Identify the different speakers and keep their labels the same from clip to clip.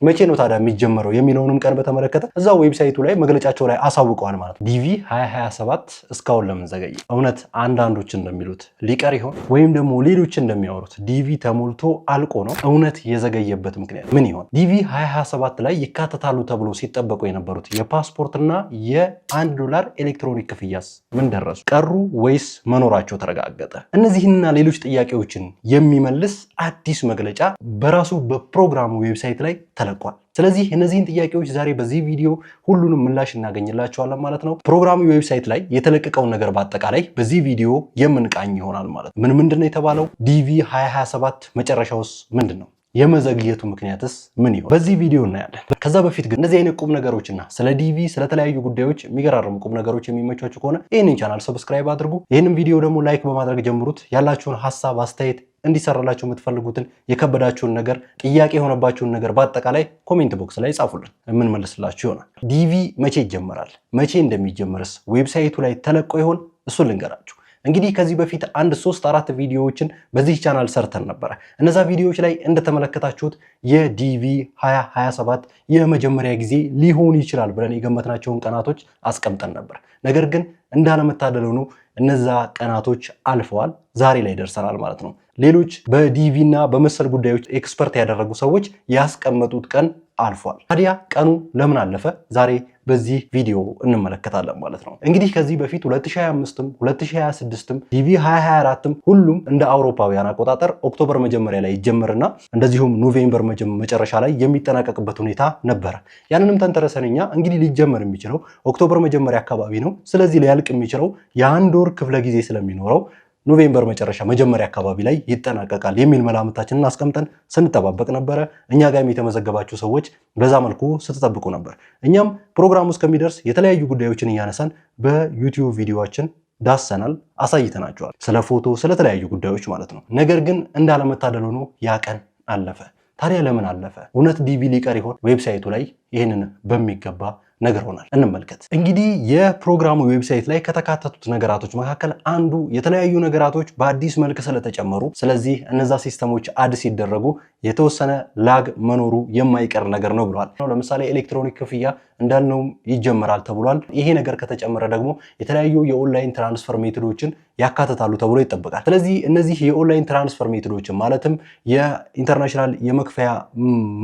Speaker 1: መቼ ነው ታዲያ የሚጀመረው የሚለውንም ቀን በተመለከተ እዛው website ኡ ላይ መግለጫቸው ላይ አሳውቀዋል ማለት ነው። ዲቪ 2027 እስካሁን ለምን ዘገየ? እውነት አንዳንዶች እንደሚሉት ሊቀር ይሆን? ወይም ደግሞ ሌሎች እንደሚያወሩት ዲቪ ተሞልቶ አልቆ ነው? እውነት የዘገየበት ምክንያት ምን ይሆን? ዲቪ 2027 ላይ ይካተታሉ ተብሎ ሲጠበቁ የነበሩት የፓስፖርትና የ1 ዶላር ኤሌክትሮኒክ ክፍያስ ምን ደረሱ? ቀሩ ወይስ መኖራቸው ተረጋገጠ? እነዚህንና ሌሎች ጥያቄዎችን የሚመልስ አዲስ መግለጫ በራሱ በፕሮግራሙ website ላይ ተለቋል። ስለዚህ እነዚህን ጥያቄዎች ዛሬ በዚህ ቪዲዮ ሁሉንም ምላሽ እናገኝላቸዋለን ማለት ነው። ፕሮግራሙ website ላይ የተለቀቀውን ነገር በአጠቃላይ በዚህ ቪዲዮ የምንቃኝ ይሆናል ማለት ነው። ምን ምንድን ነው የተባለው? ዲቪ 2027 መጨረሻውስ ምንድን ነው? የመዘግየቱ ምክንያትስ ምን ይሆን? በዚህ ቪዲዮ እናያለን። ከዛ በፊት ግን እነዚህ አይነት ቁም ነገሮችና ስለ ዲቪ ስለተለያዩ ጉዳዮች የሚገራርሙ ቁም ነገሮች የሚመቿችሁ ከሆነ ይህንን channel subscribe አድርጉ። ይህንን ቪዲዮ ደግሞ like በማድረግ ጀምሩት። ያላችሁን ሀሳብ፣ አስተያየት፣ እንዲሰራላችሁ የምትፈልጉትን፣ የከበዳችሁን ነገር፣ ጥያቄ የሆነባችሁን ነገር በአጠቃላይ comment box ላይ ጻፉልን፣ የምንመልስላችሁ ይሆናል። ዲቪ መቼ ይጀመራል? መቼ እንደሚጀመርስ website ኡ ላይ ተለቆ ይሆን? እሱን ልንገራችሁ። እንግዲህ ከዚህ በፊት አንድ ሶስት አራት ቪዲዮዎችን በዚህ ቻናል ሰርተን ነበረ። እነዛ ቪዲዮዎች ላይ እንደተመለከታችሁት የዲቪ 2027 የመጀመሪያ ጊዜ ሊሆን ይችላል ብለን የገመትናቸውን ቀናቶች አስቀምጠን ነበር። ነገር ግን እንዳለመታደል ሆኖ እነዛ ቀናቶች አልፈዋል። ዛሬ ላይ ደርሰናል ማለት ነው። ሌሎች በዲቪ እና በመሰል ጉዳዮች expert ያደረጉ ሰዎች ያስቀመጡት ቀን አልፏል። ታዲያ ቀኑ ለምን አለፈ? ዛሬ በዚህ ቪዲዮ እንመለከታለን ማለት ነው። እንግዲህ ከዚህ በፊት 2025ም 2026ም ዲቪ 2024ም ሁሉም እንደ አውሮፓውያን አቆጣጠር October መጀመሪያ ላይ ይጀምርና እንደዚሁም November መጨረሻ ላይ የሚጠናቀቅበት ሁኔታ ነበረ። ያንንም ተንተረሰን እኛ እንግዲህ ሊጀመር የሚችለው October መጀመሪያ አካባቢ ነው። ስለዚህ ሊያልቅ የሚችለው የአንድ ወር ክፍለ ጊዜ ስለሚኖረው November መጨረሻ መጀመሪያ አካባቢ ላይ ይጠናቀቃል የሚል መላምታችንን አስቀምጠን ስንጠባበቅ ነበረ። እኛ ጋርም የተመዘገባችሁ ሰዎች በዛ መልኩ ስትጠብቁ ነበር። እኛም ፕሮግራሙ እስከሚደርስ የተለያዩ ጉዳዮችን እያነሳን በዩቲዩብ ቪዲዮችን ዳሰናል፣ አሳይተናቸዋል። ስለ ፎቶ፣ ስለተለያዩ ጉዳዮች ማለት ነው። ነገር ግን እንዳለመታደል ሆኖ ያ ቀን አለፈ። ታዲያ ለምን አለፈ? እውነት ዲቪ ሊቀር ይሆን? Website ኡ ላይ ይህንን በሚገባ ነግሮናል። እንመልከት። እንግዲህ የፕሮግራሙ website ላይ ከተካተቱት ነገራቶች መካከል አንዱ የተለያዩ ነገራቶች በአዲስ መልክ ስለተጨመሩ፣ ስለዚህ እነዛ system ኦች add ሲደረጉ የተወሰነ lag መኖሩ የማይቀር ነገር ነው ብለዋል። ለምሳሌ ኤሌክትሮኒክ ክፍያ እንዳልነውም ይጀመራል ተብሏል። ይሄ ነገር ከተጨመረ ደግሞ የተለያዩ የ online transfer method ኦችን ያካትታሉ ተብሎ ይጠበቃል። ስለዚህ እነዚህ የ online transfer method ኦችን ማለትም የ international የመክፈያ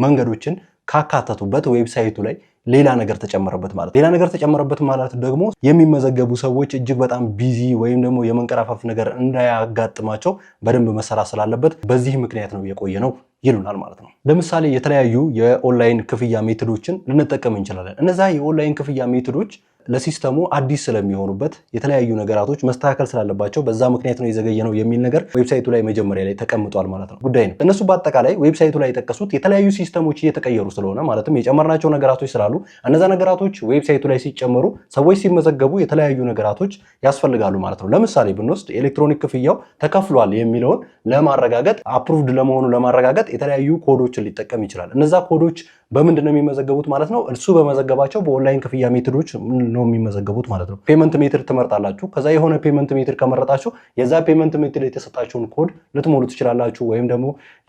Speaker 1: መንገዶችን ካካተቱበት website ኡ ላይ ሌላ ነገር ተጨመረበት ማለት፣ ሌላ ነገር ተጨመረበት ማለት ደግሞ የሚመዘገቡ ሰዎች እጅግ በጣም busy ወይም ደግሞ የመንቀራፈፍ ነገር እንዳያጋጥማቸው በደንብ መሰራት ስላለበት በዚህ ምክንያት ነው የቆየ ነው ይሉናል ማለት ነው። ለምሳሌ የተለያዩ የኦንላይን ክፍያ method ኦችን ልንጠቀም እንችላለን። እነዛ የኦንላይን ክፍያ method ኦች ለ system ኡ አዲስ ስለሚሆኑበት የተለያዩ ነገራቶች መስተካከል ስላለባቸው በዛ ምክንያት ነው የዘገየ ነው የሚል ነገር website ኡ ላይ መጀመሪያ ላይ ተቀምጧል ማለት ነው ጉዳይ ነው። እነሱ በአጠቃላይ website ኡ ላይ የጠቀሱት የተለያዩ system ኦች እየተቀየሩ ስለሆነ፣ ማለትም የጨመርናቸው ነገራቶች ስላሉ፣ እነዛ ነገራቶች website ኡ ላይ ሲጨመሩ ሰዎች ሲመዘገቡ የተለያዩ ነገራቶች ያስፈልጋሉ ማለት ነው። ለምሳሌ ብንወስድ ኤሌክትሮኒክ ክፍያው ተከፍሏል የሚለውን ለማረጋገጥ፣ approved ለመሆኑ ለማረጋገጥ የተለያዩ ኮዶችን ሊጠቀም ይችላል። እነዛ ኮዶች በምንድን ነው የሚመዘገቡት ማለት ነው? እሱ በመዘገባቸው በኦንላይን ክፍያ method ኦች ነው የሚመዘገቡት ማለት ነው። Payment method ትመርጣላችሁ። ከዛ የሆነ payment method ከመረጣችሁ የዛ payment method የተሰጣችሁን ኮድ ልትሞሉ ትችላላችሁ፣ ወይም ደግሞ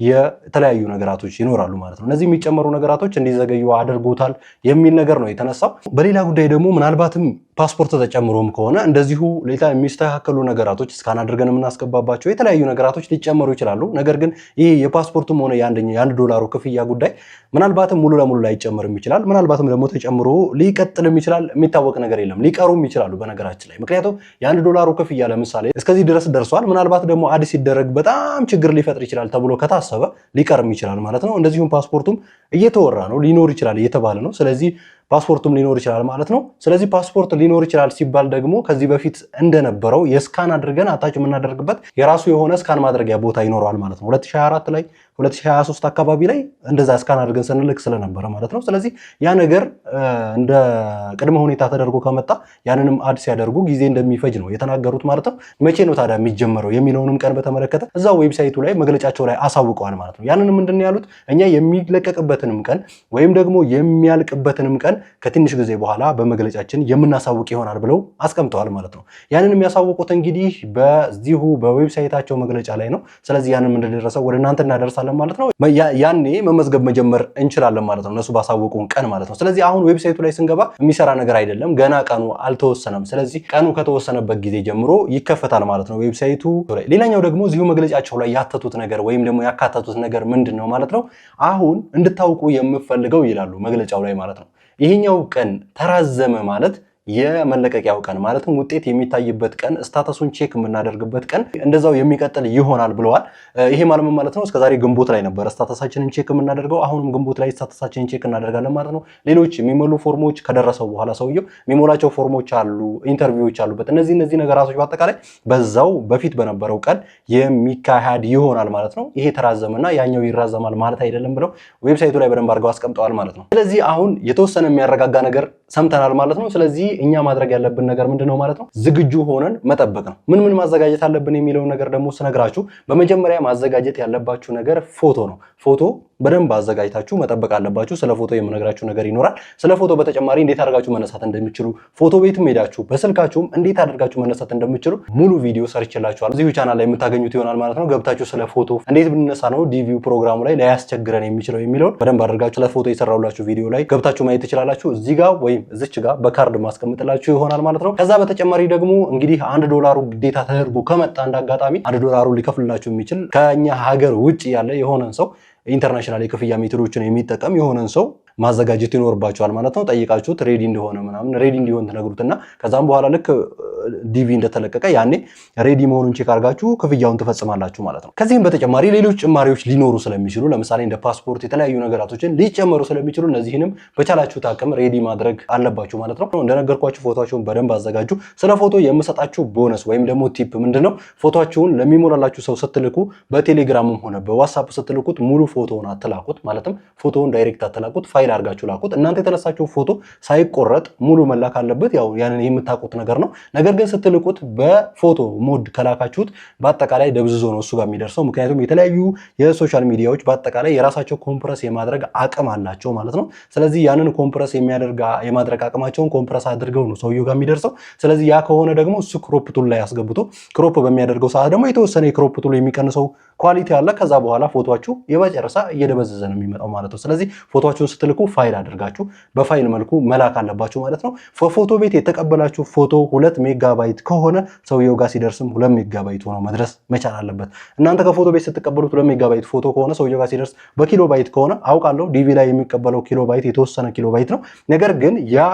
Speaker 1: የተለያዩ ነገራቶች ይኖራሉ ማለት ነው። እነዚህ የሚጨመሩ ነገራቶች እንዲዘገዩ አድርጎታል የሚል ነገር ነው የተነሳው። በሌላ ጉዳይ ደግሞ ምናልባትም ፓስፖርት ተጨምሮም ከሆነ እንደዚሁ ሌላ የሚስተካከሉ ነገራቶች፣ scan አድርገን የምናስገባባቸው የተለያዩ ነገራቶች ሊጨመሩ ይችላሉ። ነገር ግን ይህ የፓስፖርቱም ሆነ የ1 ዶላሩ ክፍያ ጉዳይ ምናልባትም ሙሉ ለሙሉ ላይጨመርም ይችላል። ምናልባትም ደግሞ ተጨምሮ ሊቀጥልም ይችላል። የሚታወቅ ነገር የለም። ሊቀሩም ይችላሉ በነገራችን ላይ፣ ምክንያቱም የ1 ዶላሩ ክፍያ ለምሳሌ እስከዚህ ድረስ ደርሷል። ምናልባት ደግሞ add ሲደረግ በጣም ችግር ሊፈጥር ይችላል ተብሎ ከታሰበ ሊቀርም ይችላል ማለት ነው። እንደዚሁም ፓስፖርቱም እየተወራ ነው፣ ሊኖር ይችላል እየተባለ ነው። ስለዚህ ፓስፖርቱም ሊኖር ይችላል ማለት ነው። ስለዚህ ፓስፖርት ሊኖር ይችላል ሲባል ደግሞ ከዚህ በፊት እንደነበረው የ scan አድርገን attach የምናደርግበት የራሱ የሆነ scan ማድረጊያ ቦታ ይኖረዋል ማለት ነው። 2024 ላይ፣ 2023 አካባቢ ላይ እንደዛ scan አድርገን ስንልክ ስለነበረ ማለት ነው። ስለዚህ ያ ነገር እንደ ቅድመ ሁኔታ ተደርጎ ከመጣ ያንንም add ሲያደርጉ ጊዜ እንደሚፈጅ ነው የተናገሩት ማለት ነው። መቼ ነው ታዲያ የሚጀመረው የሚለውንም ቀን በተመለከተ እዛው website ኡ ላይ መግለጫቸው ላይ አሳውቀዋል ማለት ነው። ያንንም ምንድን ነው ያሉት? እኛ የሚለቀቅበትንም ቀን ወይም ደግሞ የሚያልቅበትንም ቀን ከትንሽ ጊዜ በኋላ በመግለጫችን የምናሳውቅ ይሆናል ብለው አስቀምጠዋል ማለት ነው። ያንን የሚያሳውቁት እንግዲህ በዚሁ በ website ኣቸው መግለጫ ላይ ነው። ስለዚህ ያንን እንደደረሰው ወደ እናንተ እናደርሳለን ማለት ነው። ያኔ መመዝገብ መጀመር እንችላለን ማለት ነው፣ እነሱ ባሳወቁን ቀን ማለት ነው። ስለዚህ አሁን website ኡ ላይ ስንገባ የሚሰራ ነገር አይደለም፣ ገና ቀኑ አልተወሰነም። ስለዚህ ቀኑ ከተወሰነበት ጊዜ ጀምሮ ይከፈታል ማለት ነው website ኡ ላይ። ሌላኛው ደግሞ እዚሁ መግለጫቸው ላይ ያተቱት ነገር ወይም ደግሞ ያካተቱት ነገር ምንድን ነው ማለት ነው? አሁን እንድታውቁ የምፈልገው ይላሉ መግለጫው ላይ ማለት ነው። ይሄኛው ቀን ተራዘመ ማለት የመለቀቂያው ቀን ማለትም ውጤት የሚታይበት ቀን፣ status ኡን check የምናደርግበት ቀን እንደዛው የሚቀጥል ይሆናል ብለዋል። ይሄ ማለት ምን ማለት ነው? እስከዛሬ ግንቦት ላይ ነበረ status ኣችንን check የምናደርገው። አሁንም ግንቦት ላይ status ኣችንን check እናደርጋለን ማለት ነው። ሌሎች የሚሞሉ ፎርሞች ከደረሰው በኋላ ሰውየው የሚሞላቸው ፎርሞች አሉ፣ interview ዎች አሉበት። እነዚህ ነገራቶች በአጠቃላይ በዛው በፊት በነበረው ቀን የሚካሄድ ይሆናል ማለት ነው። ይሄ ተራዘመና ያኛው ይራዘማል ማለት አይደለም ብለው website ኡ ላይ በደንብ አድርገው አስቀምጠዋል ማለት ነው። ስለዚህ አሁን የተወሰነ የሚያረጋጋ ነገር ሰምተናል ማለት ነው። ስለዚህ እኛ ማድረግ ያለብን ነገር ምንድን ነው ማለት ነው? ዝግጁ ሆነን መጠበቅ ነው። ምን ምን ማዘጋጀት አለብን የሚለውን ነገር ደግሞ ስነግራችሁ በመጀመሪያ ማዘጋጀት ያለባችሁ ነገር ፎቶ ነው። ፎቶ በደንብ አዘጋጅታችሁ መጠበቅ አለባችሁ። ስለ ፎቶ የምነግራችሁ ነገር ይኖራል። ስለ ፎቶ በተጨማሪ እንዴት አድርጋችሁ መነሳት እንደሚችሉ፣ ፎቶ ቤትም ሄዳችሁ በስልካችሁም እንዴት አድርጋችሁ መነሳት እንደሚችሉ ሙሉ ቪዲዮ ሰርቼላችኋል። እዚሁ ቻናል ላይ የምታገኙት ይሆናል ማለት ነው። ገብታችሁ ስለ ፎቶ እንዴት ብንነሳ ነው DV ፕሮግራሙ ላይ ላያስቸግረን የሚችለው የሚለውን በደንብ አድርጋችሁ ስለ ፎቶ የሰራሁላችሁ ቪዲዮ ላይ ገብታችሁ ማየት ትችላላችሁ። እዚህ ጋር ወይም እዚች ጋር በካርድ ማስቀምጥላችሁ ይሆናል ማለት ነው። ከዛ በተጨማሪ ደግሞ እንግዲህ 1 ዶላሩ ግዴታ ተደርጎ ከመጣ እንደ አጋጣሚ 1 ዶላሩ ሊከፍልላችሁ የሚችል ከኛ ሀገር ውጭ ያለ የሆነን ሰው፣ international የክፍያ method ኦችን የሚጠቀም የሆነን ሰው ማዘጋጀት ይኖርባችኋል ማለት ነው። ጠይቃችሁት ready እንደሆነ ምናምን ready እንዲሆን ትነግሩትና ከዛም በኋላ ልክ DV እንደተለቀቀ ያኔ ready መሆኑን check አድርጋችሁ ክፍያውን ትፈጽማላችሁ ማለት ነው። ከዚህም በተጨማሪ ሌሎች ጭማሪዎች ሊኖሩ ስለሚችሉ፣ ለምሳሌ እንደ ፓስፖርት የተለያዩ ነገራቶችን ሊጨመሩ ስለሚችሉ እነዚህንም በቻላችሁት አቅም ready ማድረግ አለባችሁ ማለት ነው። እንደነገርኳችሁ ፎቶችሁን በደንብ አዘጋጁ። ስለ ፎቶ የምሰጣችሁ ቦነስ ወይም ደግሞ tip ምንድን ነው? ፎቶችሁን ለሚሞላላችሁ ሰው ስትልኩ በቴሌግራምም ሆነ በ WhatsApp ስትልኩት ሙሉ ፎቶውን አትላኩት። ማለትም ፎቶውን direct አትላኩት፣ ፋይል አድርጋችሁ ላኩት። እናንተ የተነሳችሁ ፎቶ ሳይቆረጥ ሙሉ መላክ አለበት። ያው ያንን የምታውቁት ነገር ነው። ነገር ግን ስትልኩት በ photo mode ከላካችሁት በአጠቃላይ ደብዝዞ ነው እሱ ጋር የሚደርሰው። ምክንያቱም የተለያዩ የ social media ዎች በአጠቃላይ የራሳቸው compress የማድረግ አቅም አላቸው ማለት ነው። ስለዚህ ያንን compress የማድረግ አቅማቸውን compress አድርገው ነው ሰውየው ጋር የሚደርሰው። ስለዚህ ያ ከሆነ ደግሞ እሱ crop tool ላይ አስገብቶ crop በሚያደርገው ሰዓት ደግሞ የተወሰነ የ crop tool የሚቀንሰው quality አለ። ከዛ በኋላ ፎቶችሁ የመጨረሻ እየደበዘዘ ነው የሚመጣው ማለት ነው። ስለዚህ ፎቶችሁን ስትልኩ ፋይል አድርጋችሁ በፋይል መልኩ መላክ አለባችሁ ማለት ነው። ፎቶ ቤት የተቀበላችሁ ፎቶ 2 ሜጋባይት ከሆነ ሰውየው ጋር ሲደርስም 2 ሜጋባይት ሆኖ መድረስ መቻል አለበት። እናንተ ከፎቶ ቤት ስትቀበሉት 2 ሜጋባይት ፎቶ ከሆነ ሰውየው ጋር ሲደርስ በኪሎ ባይት ከሆነ፣ አውቃለሁ DV ላይ የሚቀበለው ኪሎ ባይት የተወሰነ ኪሎ ባይት ነው። ነገር ግን ያ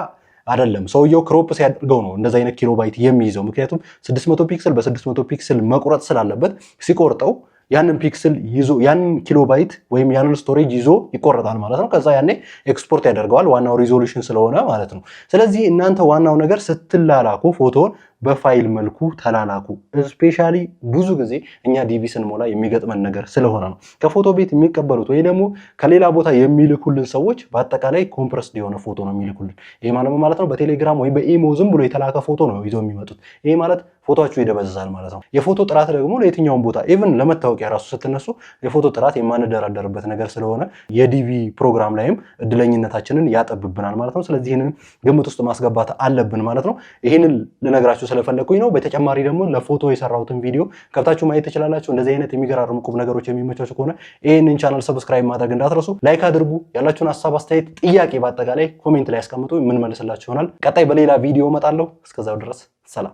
Speaker 1: አይደለም፣ ሰውየው crop ሲያደርገው ነው እንደዚ አይነት ኪሎ ባይት የሚይዘው። ምክንያቱም 600 pixel በ600 pixel መቁረጥ ስላለበት ሲቆርጠው ያንን pixel ይዞ ያንን ኪሎ ባይት ወይም ያንን storage ይዞ ይቆረጣል ማለት ነው። ከዛ ያኔ ኤክስፖርት ያደርገዋል፣ ዋናው resolution ስለሆነ ማለት ነው። ስለዚህ እናንተ ዋናው ነገር ስትላላኩ ፎቶን በፋይል መልኩ ተላላኩ። Especially ብዙ ጊዜ እኛ DV ስንሞላ የሚገጥመን ነገር ስለሆነ ነው። ከፎቶ ቤት የሚቀበሉት ወይ ደግሞ ከሌላ ቦታ የሚልኩልን ሰዎች በአጠቃላይ compressed የሆነ ፎቶ ነው የሚልኩልን። ይሄ ማለት ማለት ነው በቴሌግራም ወይ በኢሞ ዝም ብሎ የተላከ ፎቶ ነው ይዘው የሚመጡት። ይሄ ማለት ፎቶችሁ ይደበዝዛል ማለት ነው። የፎቶ ጥራት ደግሞ ለየትኛውም ቦታ even ለመታወቂያ ራሱ ስትነሱ የፎቶ ጥራት የማንደራደርበት ነገር ስለሆነ የ DV ፕሮግራም ላይም እድለኝነታችንን ያጠብብናል ማለት ነው። ስለዚህ ይህንን ግምት ውስጥ ማስገባት አለብን ማለት ነው። ይህንን ልነግራችሁ ስለፈለግኩኝ ነው። በተጨማሪ ደግሞ ለፎቶ የሰራሁትን ቪዲዮ ገብታችሁ ማየት ትችላላችሁ። እንደዚህ አይነት የሚገራርሙ ቁም ነገሮች የሚመቻችሁ ከሆነ ይህንን channel subscribe ማድረግ እንዳትረሱ፣ like አድርጉ። ያላችሁን ሀሳብ፣ አስተያየት፣ ጥያቄ በአጠቃላይ comment ላይ ያስቀምጡ፣ የምንመልስላችሁ ይሆናል። ቀጣይ በሌላ ቪዲዮ እመጣለሁ። እስከዛው ድረስ ሰላም።